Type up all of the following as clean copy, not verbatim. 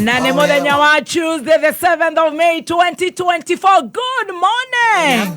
Na nĩ mũthenya wa Tuesday the 7th of May 2024. Good morning.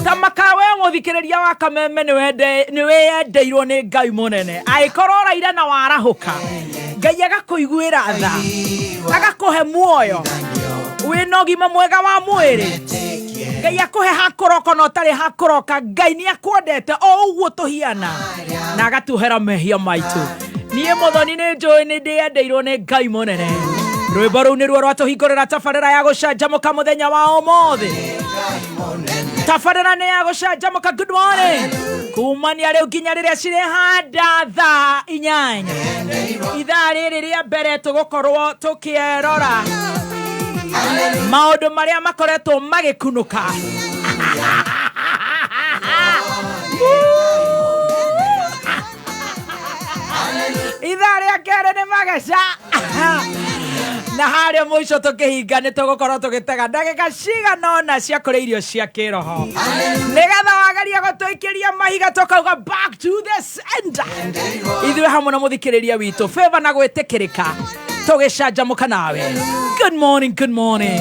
Tamaka we mũthikĩrĩria wa Kameme nĩ wĩyendeirwo nĩ Ngai mũnene. Angĩkorwo ũraire na warahũka, Ngai agakũiguĩra tha, agakũhe muoyo, wĩna ũgima mwega wa mwĩrĩ. Ngai akũhe hakũroka na ũtarĩ hakũroka. Ngai nĩ akwendete o ũguo tũhiana na agatuohera mehia maitũ. Niĩ Mũthoni nĩ njũĩ nĩ ndĩyendeirwo nĩ Ngai mũnene. Rwĩmbo rũu nĩruo rwatũhingũrĩra tabarĩra ya gũcanjamũka mũthenya wa ũmũthĩ. Tabarĩra nĩ ya gũcanjamũka. Good morning. Kumania rĩu nginya rĩrĩa cirĩhanda thaa 8. Ithaa rĩrĩ rĩa mbere tũgũkorwo tũkĩerora maũndũ marĩa makoretwo magĩkunũka. Ithaa rĩa kerĩ nĩ mageca na harĩa mũico tũkĩhinga nĩ tũgũkorwo tũgĩtega ndagĩka cigana ũna cia kũrĩa irio cia kĩroho nĩgetha wageria gũtũikĩria mahiga tũkauga back to the sender. Ithuĩ hamwe na mũthikĩrĩria witũ favor na gwĩtĩkĩrĩka tũgĩcanjamũka nawe. Good morning, good morning.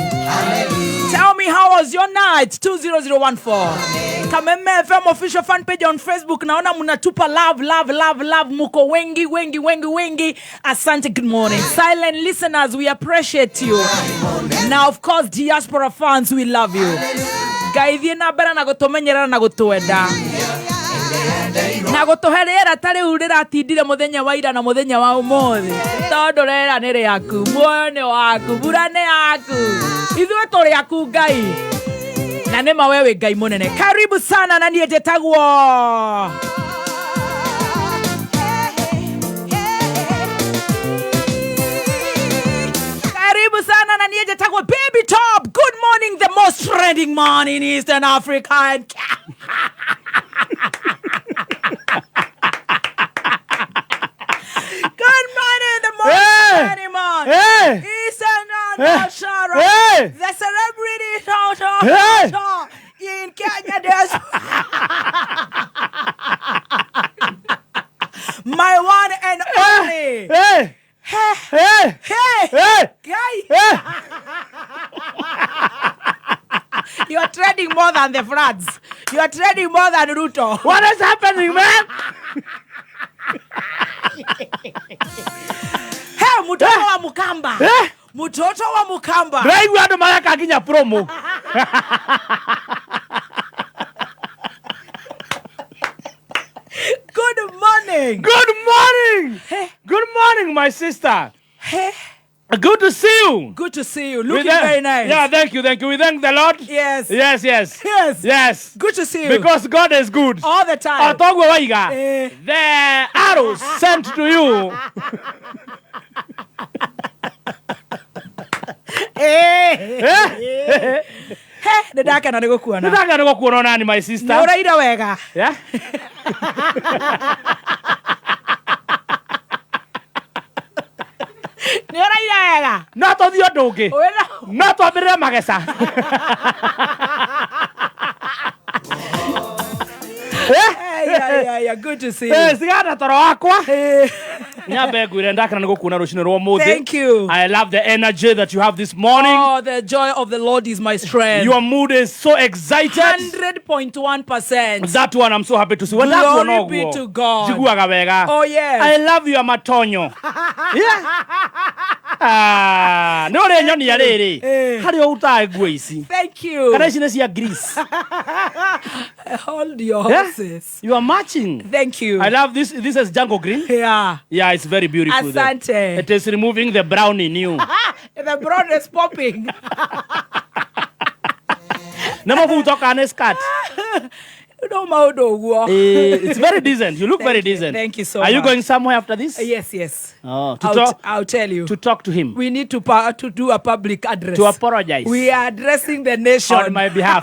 Tell me, how was your night? 20014 Kameme FM official fan page on Facebook. Naona mnatupa love, love, love, love. Muko wengi, wengi, wengi, wengi. Asante, good morning. Silent listeners, we appreciate you. Now, of course, diaspora fans, we love you. Ngai thiĩ na mbere na gũtũmenyerera na gũtwenda na gũtũhe rĩera ta rĩu rĩratindire mũthenya wa ira na mũthenya wa ũmũthĩ, tondũ rĩera nĩ rĩaku, muoyo nĩ waku, mbura nĩ yaku, ithuĩ tũrĩ aku Ngai, na nĩ ma we wĩ Ngai mũnene. Karibu sana, na niĩ njĩtagwo Karibu sana, na niĩ njĩtagwo Baby Top. Good morning, the most trending man in Eastern Africa and Good morning, the most Hey! trending man. Hey! Eastern Hey! Shara. Hey! The celebrity show, show, Hey! show in Kenya. There's my one and only. Hey! Hey, Hey! hey, Hey! guy. Hey! You are trending more than the floods. You are trending more than Ruto. What is happening, man? Hey, mtoto wa Mukamba. Eh? Mtoto wa Mukamba. Ndĩraigua andũ mareka nginya promo. Good morning. Good morning. Hey. Good morning, my sister. Hey, Good to see you. good to see you. We Looking very nice. Yeah, thank you, thank you. We thank the Lord. Yes. Yes, yes. Yes. Yes. Good to see you. Because God is good. All the time. Otoguo waiga. Eh. The arrows sent to you. Eh. Eh? Hey, nĩ ndakena nĩ gũkuona. Nĩndakena nĩ gũkuona onani, my sister. Nĩ ũraire wega. Yeah? Nĩ ũraire wega. No tũthiĩ ũndũ ũngĩ. Wĩna No twambĩrĩre mageca. Eh? Hey, yeah, yeah, yeah. Good to see you. Eh, cigana toro wakwa. Eh. Nyambe ngwĩre ndakena nĩ gũkuona rũcinĩ rwa ũmũthĩ. Thank you. I love the energy that you have this morning. Oh, the joy of the Lord is my strength. Your mood is so excited. 100.1%. That one I'm so happy to see. When Glory that one be to God. Njiguaga wega. Oh, yes. I love your matonyo. Yeah. Ah, nĩ ũrĩ nyonia rĩrĩ. Eh. Harĩa ũrutaga nguo ici. Thank you. Kana ici nĩ cia Greece. Hold your Yeah? horses. You are matching. Thank you. I love this. This is jungle green. Yeah. Yeah, it's very beautiful. there. Asante. It is removing the brown in you. The brown is popping. Nĩ mabuto kana nĩ skirt? No maũndũ ũguo. Eh, it's very decent. You look Thank very you. decent. Thank you so Are you much. going somewhere after this? Yes, yes. Oh, to I'll, talk I'll tell you. to talk to him. We need to do a public address. To apologize. We are addressing the nation. On my behalf.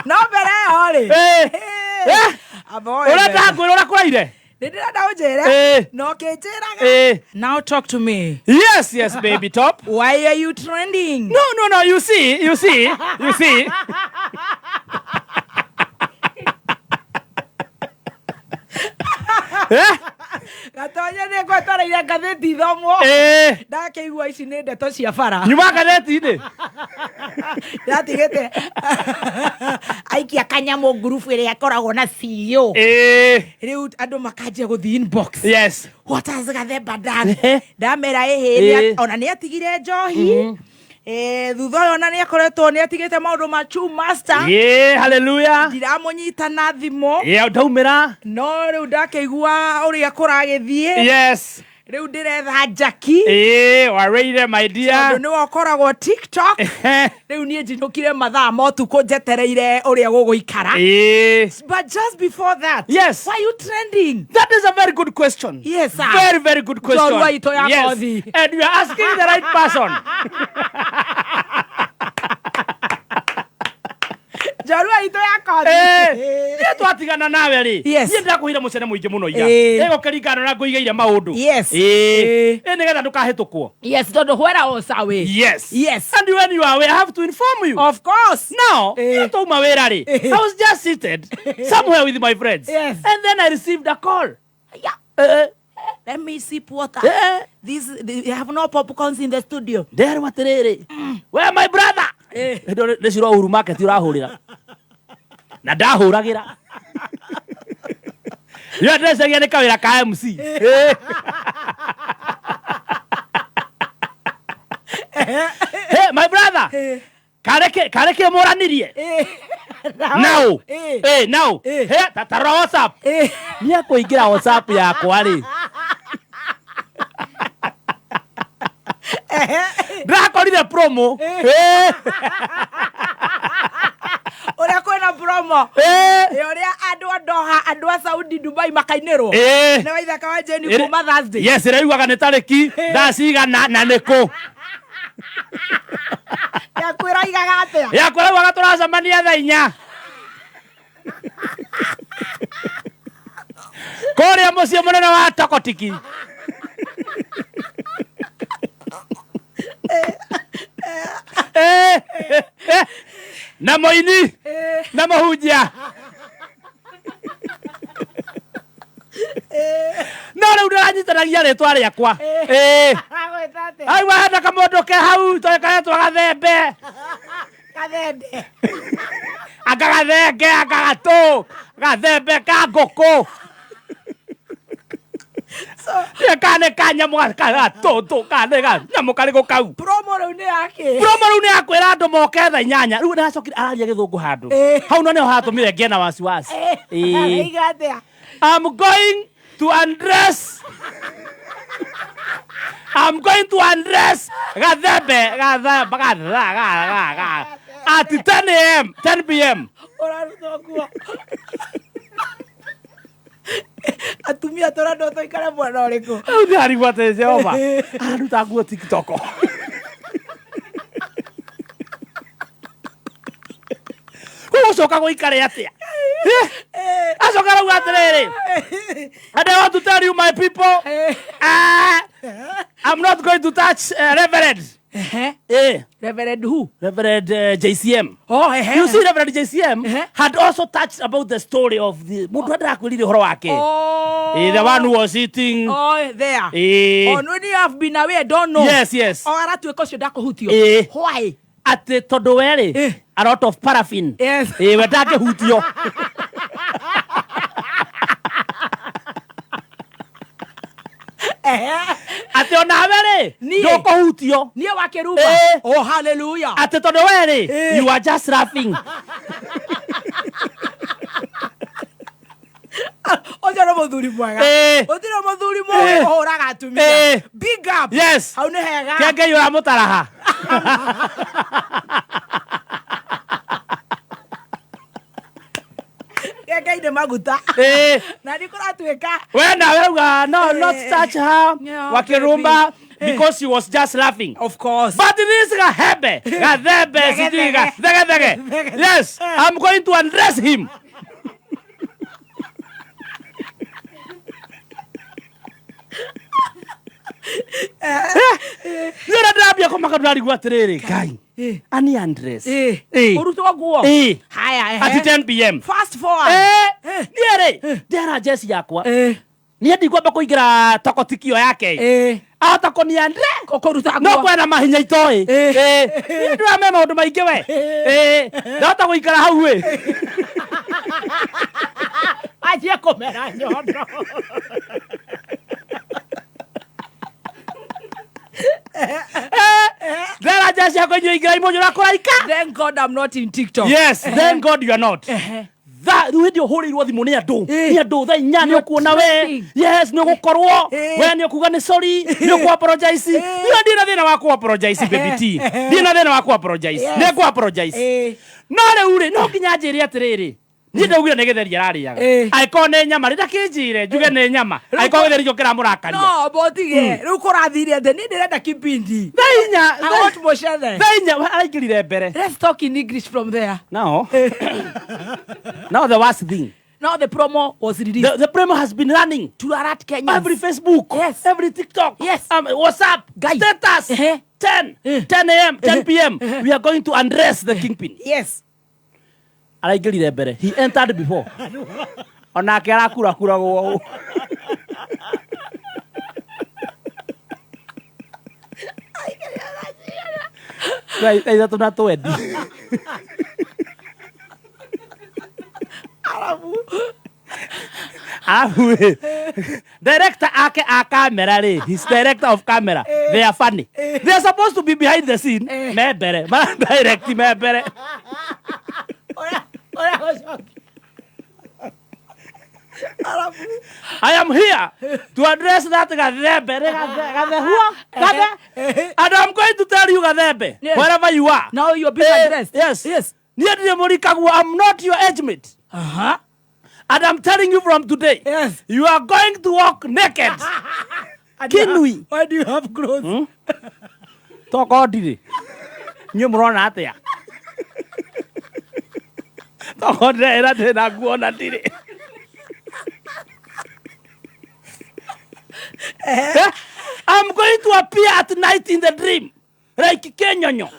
No mbere ĩyo rĩ. Eh. Eh. Eh. Amba woe Ũrenda mbere. ngwĩra ũrĩa kũraire? Nĩ ndĩrenda ũnjĩre. Eh. Na ũkĩnjĩraga. Eh. Now talk to me. Yes, yes, baby top. Why are you trending? No, no, no. You see, you see, you see. Eh? Gatonye nä ngwetereire ngathĩti ithomwo. Ĩĩ. Ndakĩigua ici nĩ ndeto cia bara. Nyuma ngathĩti-inĩ. Ndatigĩte aikia kanyamũ ngurubu ĩrĩa ĩkoragwo na CEO. Ĩĩ. Rĩu andũ makanjia gũthiĩ inbox. Yes. What has Gathemba done? Ehe. Ndamera ĩhĩ Ĩĩ. ona nĩ atigire njohi. Thutha ũyũ ona nĩ akoretwo nĩ atigĩte maũndũ ma True Master. Ĩĩ, hallelujah. Ndiramũnyita na thimũ. Ĩĩ, ndaumĩra. No rĩu ndakĩigua ũrĩa kũragĩthiĩ. Yes. Rĩu ndĩretha njaki. Ĩĩ, warĩire my Tondũ dear. nĩwe ũkoragwo TikTok. Rĩu niĩ njinũkire mathaa ma ũtukũ njetereire ũrĩa gũgũikara. Ĩĩ. But just before that, Yes. why are you trending? That is a very good question. Yes, sir. Very, very good question. Njorua itũ ya Yes. kothi. And you are asking the right person. Njorua itũ ya kothi. Eh, niĩ twatigana nawe rĩ, Yes. niĩ ndĩrakũheire mũcene mũingĩ mũno ira. Ĩĩ. Ĩgũkĩringana na ngũigĩire maũndũ. Yes. Ĩĩ. Ĩĩ. Ĩ, nĩgetha ndũkahĩtũkwo. Yes, tondũ where I was away. Yes. Yes. And when you are away, I have to inform you. Of course. Now, Eh. twauma wĩra rĩ, Eh. I was just seated somewhere with my friends. Yes. And then I received a call. Yeah. Eh, Let me sip water. eh. This, they have no popcorns in the studio. Nderwo atĩrĩrĩ, we my brother. Eh. Nĩ ciro Uhuru Market ũrahũrĩra. Na ndahũragĩra. Yo ndĩrecagia nĩ kawĩra ka MC. Eh. Hey, my brother. Eh. Karĩ kĩ mũranirie? Eh. Now. Eh. Eh, now. Eh. Hey, ta rora WhatsApp. Eh. Nĩ akũingĩra WhatsApp yakwa rĩ. Ndĩrakorire promo. Eh. Ũrĩa kwĩna promo. Eh. Ĩ ũrĩa andũ a Doha, andũ a Saudi, Dubai makainĩrwo. Eh. Nĩ waithaka wa Jane Ĩrĩ- kuma Thursday. Yes, ĩraugaga nĩ tarĩki thaa cigana na nĩkũ. Yaku ĩroigaga atĩa? Yakwa ĩraugaga tũracemania thaa 4. Kũrĩa mũciĩ mũnene wa Tokotiki. Eh, eh, na mũini Eh. na mũhunjia. No rĩu ndĩranyitanagia rĩtwa rĩakwa. Eh. Aragwĩta atĩa? Aigua hena kamũndũ ke hau karetwo gathembe. Gathende. Anga gathenge, anga gatũ, gathembe ka ngũkũ. So, Kana nĩ kanyamũ gatũtũ, kana nĩ kanyamũ karĩkũ kau. Promo rĩu nĩ yake. Promo rĩu nĩ yakwĩra andũ moke thaa 8. Rĩu nĩacokire araria gĩthũngũ handũ. Eh. Hau no nĩho hatũmire ngĩe na wasiwasi. Ĩĩ. Araiga atĩa? I'm going to undress. I'm going to undress Gathembe, Gathembe, Gatha, ga, ga, ga. At 10 a.m., 10 p.m. Ũrarutwo nguo. Atumia tũrendwo tũikare mwena ũrĩkũ? Rĩu ndĩrarigwo atĩ Jehova araruta nguo TikTok. Gũgũcoka gũikare atĩa? Eh. Acoka arauga atĩrĩrĩ, and I want to tell you my people, I'm not going to touch Reverend. Ehe. Eh, Reverend who? Reverend JCM. Oh, ehe. You see, Reverend JCM Eh. had also touched about the story of the mũndũ ndĩrakwĩrire ũhoro wake. Oh. Eh, the one who was eating. Oh, there. Eh. Oh, no, you have been away, I don't know. Yes, yes. Oh, aratuĩka ũcio ndakũhutio. Eh. Why? Atĩ tondũ we rĩ, Eh. a lot of paraffin. Yes. Eh, we ndangĩhutio. Ehe. Atĩ onawe rĩ, Niĩ. ndũkũhutio. Niĩ wakĩruma. Eh. Oh, hallelujah. Atĩ tondũ we rĩ, Eh. you are just laughing. Ũcio nĩ mũthuri mwega. Eh. Gũtirĩ mũthuri mũũgĩ Eh. ũhũraga atumia. Eh. Big up. Yes. Hau nĩ hega. Kĩa Ngai ũramũtaraha. Kĩa Ngai nĩ maguta. Eh. Na nĩ kũratuĩka. We nawe rauga no, not Eh. touch her Yeah, wakirumba baby. Eh. because she was just laughing. Of course. But this gahembe, gathembe, Thege, sijui thege. thege, thege. Thege. Yes, Eh. I'm going to undress him. Nĩ ũrĩa ndĩrambia kũmaka ndĩrarigwo atĩrĩrĩ, Ngai, Eh. ani undress. Eh. Eh. Ũrutwo nguo. Eh. Haya, ehe. At 10 p.m. Fast forward. Eh, Eh. niĩ rĩ, ndĩara jeci yakwa. Eh. Niĩ ndikwamba kũingĩra tokotikio yake. Ĩĩ. Ahota kũniandre. Kũruta No nguo. kwena mahinya itoĩ. Ĩĩ. Ĩĩ. Niĩ ndĩramenya maũndũ maingĩ we. Ĩĩ. Ndahota gũikara hau ĩ. Anjie kũmera nyondo. Ndera nja ciakwa inyuĩ ingĩrai mũnyũra kũraika. Thank God I'm not in TikTok. Yes, thank God you are not. Ehe. Tha rĩu hĩndĩ ĩyo hũrĩirwo thimũ nĩ andũ. Ĩĩ. Nĩ andũ thaa inya nĩ You're ũkuona we. trending. Yes, nĩ ũgũkorwo. Ĩĩ. We nĩ ũkuga nĩ sorry, nĩ ũkũ apologize. Niĩ ndirĩ na thĩna wa kũ apologize baby T. Ndirĩ na thĩna wa kũ apologize. Yes. Nĩ ngũ apologize. Ĩĩ. No rĩu rĩ, no nginya njĩre atĩrĩrĩ. Niĩ ndaugire nĩ gĩtheri ararĩaga. Ĩĩ. Angĩkorwo nĩ nyama rĩ, ndakĩnjĩre njuge nĩ nyama. Angĩkorwo gĩtheri kĩo kĩramũrakaria. No, botige. Rĩu kũrathire atĩ niĩ ndĩrenda kipindi. Thaa inya, I want mũcere. thaa inya araingĩrire mbere. Let's talk in English from there. Now, now the worst thing. Now the promo was released. The promo has been running. To alert Kenyans. Every Facebook, Yes. every TikTok, Yes. WhatsApp, Guy. status, Eh. 10, Eh. 10 a.m., 10 p.m. We are going to undress the kingpin. Yes. Araingĩrire mbere. He entered before. Onake arakurakuragwo ũũ. Thaa ithatũ na twendi. Arabu ĩ, director ake a camera rĩ, his director of camera, they are funny. They are supposed to be behind the scene, me mbere, mara direct me mbere. Ũrĩa ũrĩa gũcokia. I am here to address that Gathembe, rĩ, Gathehua, Gathe, and I'm going to tell you Gathembe, Yes. wherever you are. Now you are being addressed. Yes. Yes. Niĩ ndirĩ mũrikaguo, I'm not your age mate. Uh-huh. And I'm telling you from today, Yes. you are going to walk naked. And you Kinui. Why do you have clothes? Tokorwo ndirĩ. Inyuĩ mũrona atĩa? Tokorwo ndĩreĩra ndĩ na nguo na ndirĩ. Eh? I'm going to appear at night in the dream like Kenyonyo.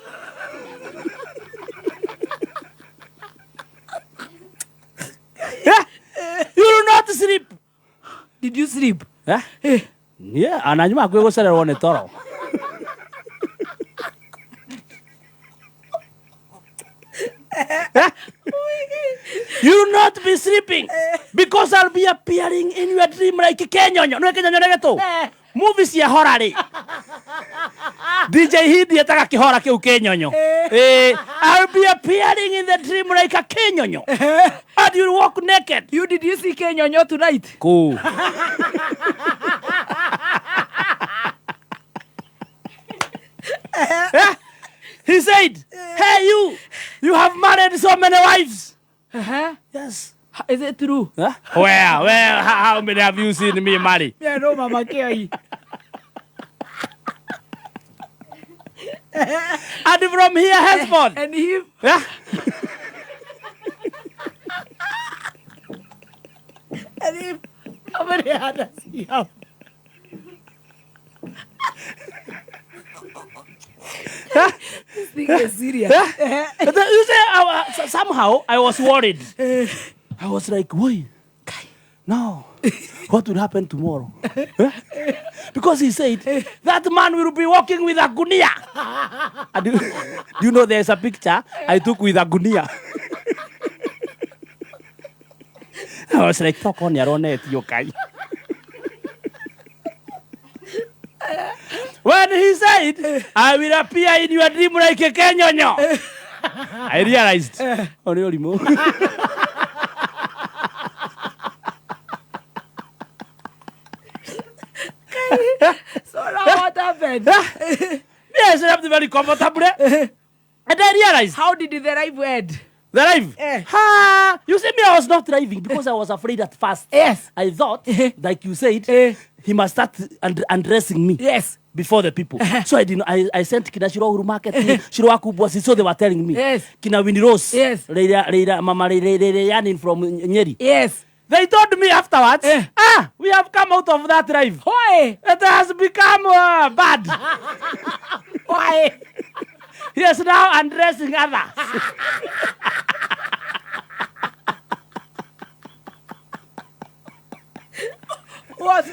Eh? You will not sleep. Did you sleep? Eh? Yeah, ana nyuma hakuhĩ gũcererwo nĩ toro. Eh? You will not be sleeping because I'll be appearing in your dream like Kenyonyo. Nĩ Kenyonyo nĩ gĩtũ? Eh. Movie cia horror rĩ. DJ Hindi etaga kĩhora kĩu Kenyonyo. Eh, I'll be appearing in the dream like a Kenyonyo. And you'll walk naked. You did you see Kenyonyo tonight? Kuu. Eh? He said, hey you, you have married so many wives. Uh-huh. Yes. Is it true? Huh? Where, how many have you seen me marry? Yeah, no, Mama Kioi. And from here henceforth. And him? Yeah? And him? How many others he have? This thing is serious. Yeah? But then you say, somehow I was worried. I was like, wait, no, what will happen tomorrow? Eh? Because he said, that man will be walking with a gunia. And do you know there's a picture I took with a gunia? I was like, talk on your own head, you guy. When he said, I will appear in your dream like a Kenyonyo, I realized, oh, nĩ ũrimũ. So now what happened? Me, I slept very comfortably. And I realized, How did the life end? the life. Eh. Ha! You see, me, I was not driving because I was afraid at first. Yes. I thought, like you said, Eh. he must start undressing me. Yes. Before the people. So I didn't, I sent Kina Shiro Uhuru Market, Shiro Akubwa, so they were telling me. Yes. Kina Winnie Rose. Yes. Leila, Leila, Mama Leila, Leila, Yanin from Nyeri. Yes. They told me afterwards, Eh. we have come out of that drive. Why? It has become bad. Why? He is now undressing others. Was